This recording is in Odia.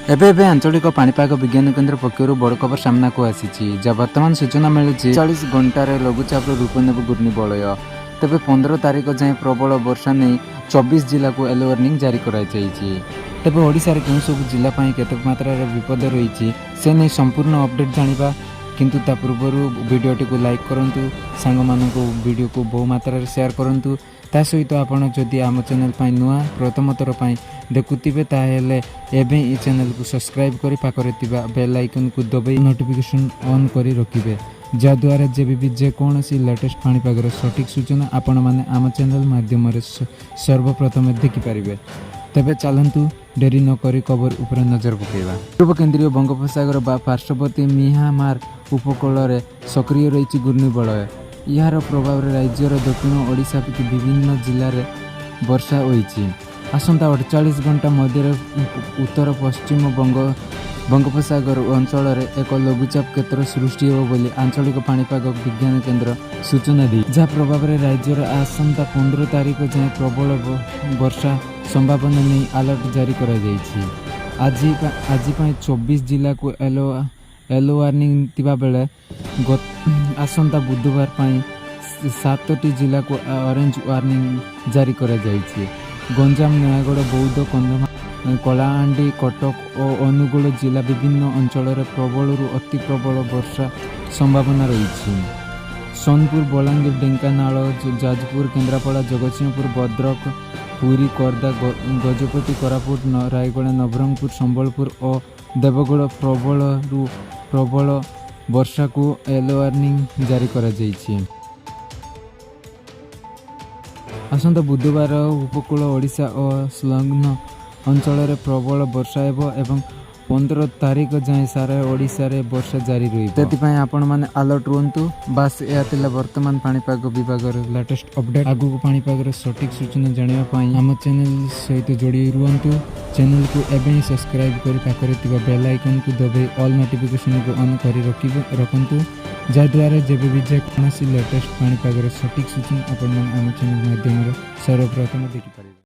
ଏବେ ଏବେ ଆଞ୍ଚଳିକ ପାଣିପାଗ ବିଜ୍ଞାନ କେନ୍ଦ୍ର ପକ୍ଷରୁ ବଡ଼ ଖବର ସାମ୍ନାକୁ ଆସିଛି, ଯାହା ବର୍ତ୍ତମାନ ସୂଚନା ମିଳିଛି 40 ଘଣ୍ଟାରେ ଲଘୁଚାପର ରୂପ ନେବ ଘୂର୍ଣ୍ଣିବଳୟ। ତେବେ 15 ତାରିଖ ଯାଏଁ ପ୍ରବଳ ବର୍ଷା ନେଇ 24 ଜିଲ୍ଲାକୁ ୟେଲୋ ୱାର୍ଣ୍ଣିଂ ଜାରି କରାଯାଇଛି। ତେବେ ଓଡ଼ିଶାରେ କେଉଁ ସବୁ ଜିଲ୍ଲା ପାଇଁ କେତେ ମାତ୍ରାରେ ବିପଦ ରହିଛି, ସେ ନେଇ ସମ୍ପୂର୍ଣ୍ଣ ଅପଡେଟ୍ ଜାଣିବା। କିନ୍ତୁ ତା ପୂର୍ବରୁ ଭିଡ଼ିଓଟିକୁ ଲାଇକ୍ କରନ୍ତୁ, ସାଙ୍ଗମାନଙ୍କୁ ଭିଡ଼ିଓକୁ ବହୁ ମାତ୍ରାରେ ସେୟାର କରନ୍ତୁ। ତା ସହିତ ଆପଣ ଯଦି ଆମ ଚ୍ୟାନେଲ୍ ପାଇଁ ନୂଆ, ପ୍ରଥମ ଥର ପାଇଁ ଦେଖୁଥିବେ, ତାହେଲେ ଏବେ ଏ ଚ୍ୟାନେଲକୁ ସବସ୍କ୍ରାଇବ୍ କରି ପାଖରେ ଥିବା ବେଲ୍ ଆଇକନ୍କୁ ଦବାଇ ନୋଟିଫିକେସନ୍ ଅନ୍ କରି ରଖିବେ, ଯାହାଦ୍ୱାରା ଯେବେ ବି ଯେକୌଣସି ଲାଟେଷ୍ଟ ପାଣିପାଗର ସଠିକ୍ ସୂଚନା ଆପଣମାନେ ଆମ ଚ୍ୟାନେଲ୍ ମାଧ୍ୟମରେ ସର୍ବପ୍ରଥମେ ଦେଖିପାରିବେ। ତେବେ ଚାଲନ୍ତୁ, ଡେରି ନକରି ଖବର ଉପରେ ନଜର ପକାଇବା। ପୂର୍ବ କେନ୍ଦ୍ରୀୟ ବଙ୍ଗୋପସାଗର ବା ପାର୍ଶ୍ୱବର୍ତ୍ତୀ ମିଆଁମାର ଉପକୂଳରେ ସକ୍ରିୟ ରହିଛି ଘୂର୍ଣ୍ଣିବଳୟ। ଏହାର ପ୍ରଭାବରେ ରାଜ୍ୟର ଦକ୍ଷିଣ ଓଡ଼ିଶା ବିଭିନ୍ନ ଜିଲ୍ଲାରେ ବର୍ଷା ହୋଇଛି। ଆସନ୍ତା 48 ଘଣ୍ଟା ମଧ୍ୟରେ ଉତ୍ତର ପଶ୍ଚିମ ବଙ୍ଗୋପସାଗର ଅଞ୍ଚଳରେ ଏକ ଲଘୁଚାପ କ୍ଷେତ୍ର ସୃଷ୍ଟି ହେବ ବୋଲି ଆଞ୍ଚଳିକ ପାଣିପାଗ ବିଜ୍ଞାନ କେନ୍ଦ୍ର ସୂଚନା ଦେଇଛି, ଯାହା ପ୍ରଭାବରେ ରାଜ୍ୟର ଆସନ୍ତା 15 ତାରିଖ ଯାଏଁ ପ୍ରବଳ ବର୍ଷା ସମ୍ଭାବନା ନେଇ ଆଲର୍ଟ ଜାରି କରାଯାଇଛି। ଆଜି ପାଇଁ 24 ଜିଲ୍ଲାକୁ ୟେଲୋ ୟେଲୋ ୱାର୍ଣ୍ଣିଂ ଥିବାବେଳେ ଆସନ୍ତା ବୁଧବାର ପାଇଁ ସାତଟି ଜିଲ୍ଲାକୁ ଅରେଞ୍ଜ ୱାର୍ଣ୍ଣିଂ ଜାରି କରାଯାଇଛି। ଗଞ୍ଜାମ, ନୟାଗଡ଼, ବୌଦ୍ଧ, କନ୍ଧମାଳ, କଳାହାଣ୍ଡି, କଟକ ଓ ଅନୁଗୁଳ ଜିଲ୍ଲା ବିଭିନ୍ନ ଅଞ୍ଚଳରେ ପ୍ରବଳରୁ ଅତି ପ୍ରବଳ ବର୍ଷା ସମ୍ଭାବନା ରହିଛି। ସୋନପୁର, ବଲାଙ୍ଗୀର, ଢେଙ୍କାନାଳ, ଯାଜପୁର, କେନ୍ଦ୍ରାପଡ଼ା, ଜଗତସିଂହପୁର, ଭଦ୍ରକ, ପୁରୀ, ଖୋର୍ଦ୍ଧା, ଗଜପତି, କୋରାପୁଟ, ରାୟଗଡ଼ା, ନବରଙ୍ଗପୁର, ସମ୍ବଲପୁର ଓ ଦେବଗଡ଼ ପ୍ରବଳରୁ ପ୍ରବଳ ବର୍ଷାକୁ ୟେଲୋ ୱାର୍ଣ୍ଣିଂ ଜାରି କରାଯାଇଛି। ଆସନ୍ତା ବୁଧବାର ଉପକୂଳ ଓଡ଼ିଶା ଓ ସଂଲଗ୍ନ ଅଞ୍ଚଳରେ ପ୍ରବଳ ବର୍ଷା ହେବ ଏବଂ 15 ତାରିଖ ଯାଏଁ ସାରା ଓଡ଼ିଶାରେ ବର୍ଷା ଜାରି ରହିବ। ସେଥିପାଇଁ ଆପଣମାନେ ଆଲର୍ଟ ରୁହନ୍ତୁ। ବାସ୍, ଏହା ଥିଲା ବର୍ତ୍ତମାନ ପାଣିପାଗ ବିଭାଗର ଲାଟେଷ୍ଟ ଅପଡେଟ୍। ଆଗକୁ ପାଣିପାଗର ସଠିକ୍ ସୂଚନା ଜାଣିବା ପାଇଁ ଆମ ଚ୍ୟାନେଲ ସହିତ ଯୋଡ଼ି ରୁହନ୍ତୁ। ଚ୍ୟାନେଲକୁ ଏବେ ହିଁ ସବସ୍କ୍ରାଇବ୍ କରି ପାଖରେ ଥିବା ବେଲ୍ ଆଇକନ୍କୁ ଦବାଇ ଅଲ୍ ନୋଟିଫିକେସନକୁ ଅନ୍ କରି ରଖନ୍ତୁ, ଯାହାଦ୍ୱାରା ଯେବେ ବି ଯେକୌଣସି ଲାଟେଷ୍ଟ ପାଣିପାଗର ସଠିକ୍ ସୂଚନା ଆପଣମାନେ ଆମ ଚ୍ୟାନେଲ ମାଧ୍ୟମରେ ସର୍ବପ୍ରଥମେ ଦେଖିପାରିବେ।